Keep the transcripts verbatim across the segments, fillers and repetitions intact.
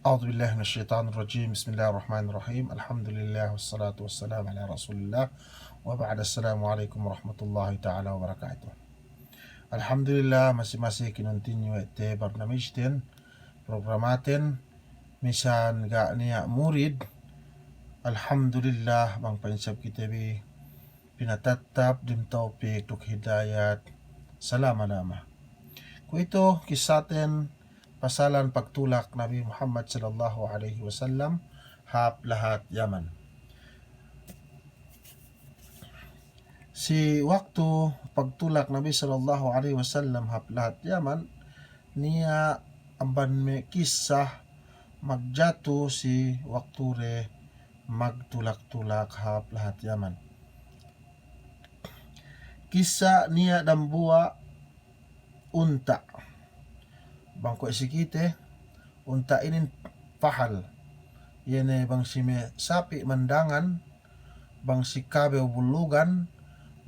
أعوذ بالله من الشيطان الرجيم. بسم الله الرحمن الرحيم. الحمد لله والصلاة والسلام على رسول الله وبعد. السلام عليكم ورحمة الله تعالى وبركاته. Alhamdulillah, masi-masi kinuntinyu we' te barnamijten, programaten, misan ga' niya' murid. Alhamdulillah, bang pa'in sab kite bi pinatattap dem tawpik duk hidayat salama-lama. Kuwe'itu kissaten pasalan pagtulak Nabi Muhammad sallallahu alaihi wasallam hap lahat Yaman. Si waktu pagtulak Nabi sallallahu alaihi wasallam hap lahat Yaman, niya' amban me' kissa magjatu si waktu de magtulak-tulak hap lahat Yaman. Kissa niya' dambuwa' unta'. Bang kuwe' si kite, unta' inin pahal. Iye ne bang si me' sapi' mandangan, bang si kabew bullugan,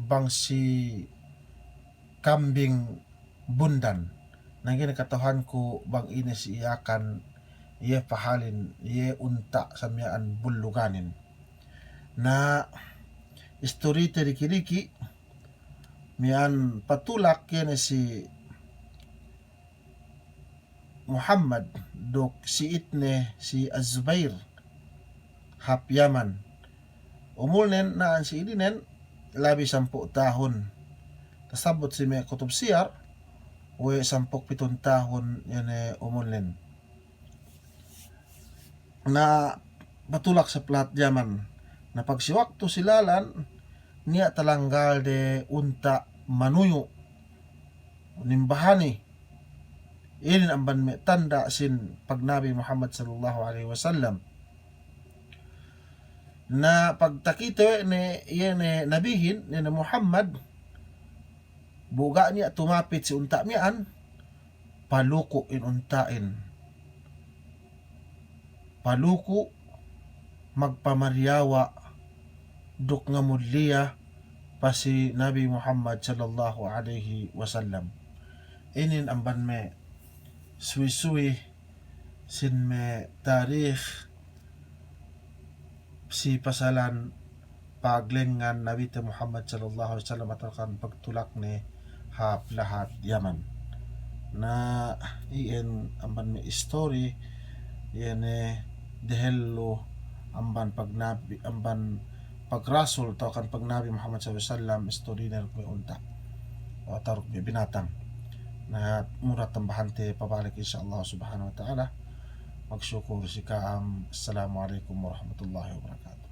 bang si kambing bundan. Na ga'i ne kata'uhanku bang ine si Yakan, iye pahalin, iye unta' sa miya'an bulluganin. Na istorite diki'-diki', miya'an patulak iye ne si Muhammad duk si itne si Az-Zubair hap Yaman. Umulnen na'an si ininen labi sampū' tahun. Tasabbut si me' kutub siyar, we' sampū' pitu tahun iye ne umulnen. Na patulak sa hap lahat Yaman. Na pag si waktu si lalan, niya' talanggal de unta' manuyu'. Nimbahani. Inin amban me' tanda' sin pagnabi Muhammad sallallahu alaihi wasallam. Na pagtakite we' ne, iye ne nabihin, iye ne Muhammad, bu ga' niya' tumapit si unta' miya'an, paluku' in unta'in. Paluku' magpamariyawa' duk ngamulliya pa si Nabi Muhammad sallallahu alaihi wasallam. Inin amban me' suwi-suwi sin me' tarikh si pasalan paglengngan Nabite Muhammad sallallahu alaihi wasallam atawa kan pagtulakne hap lahat Yaman. Na iyan amban me' istori, iye ne dehellu amban pagnabi, amban pagrasul atawa kan pagnabi Muhammad sallallahu alaihi wasallam, istorine duk me' unta'. Atawa duk me' binatang. Na mura tambahante pabalik insya Allah subhanahu wa ta'ala. Magsukur si ka'am. Assalamu alaikum warahmatullahi wabarakatuh.